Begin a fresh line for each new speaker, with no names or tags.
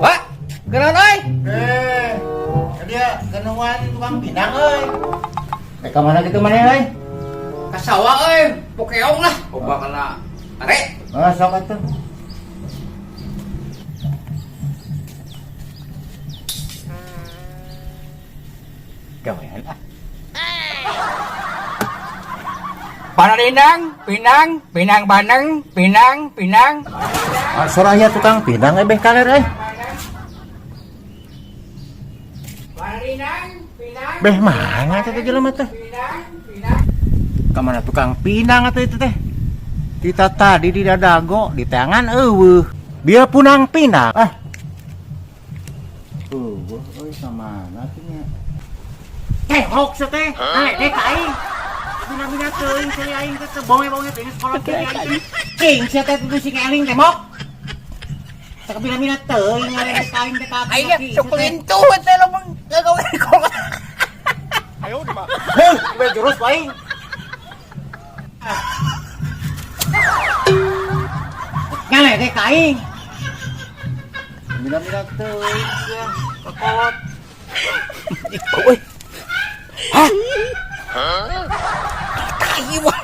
Wah, kenaon euy?
Eh, dia kenuan tukang pinang euy. Eh, ka mana gitu mana euy?
Ka sawah euy, pokeong lah. Coba kena are.
Ah, sok atuh. Gawean ah.
Panarindang, pinang, pinang bandeng, pinang, pinang.
Ah, soraya tukang pinang beh kaler euy.
Panarindang, pinang.
Beh mana teh jelema teh?
Pinang, pinang.
Ka mana tukang pinang atuh itu teh? Kita tadi di dadago, di tangan eueuh. Biar punang pinang. Ah. Eueuh euy ka mana teh nya? Teh hok sia teh. Teh ka aing. Bina-bina teuing cai aing teh bonge-bonge teh sekolah teh aing teh. Cing sia teh kudu sing eling teh mok. Teh bina-bina teuing ngaleng ka aing teh ka
Aing sok lintuh teh lamun gagawe kok.
Ayo di mah. Heuh, we jurus aing. Ngaleng ka aing. Bina-bina teuing sia kakolot.
Euy. Hah? Tai wah.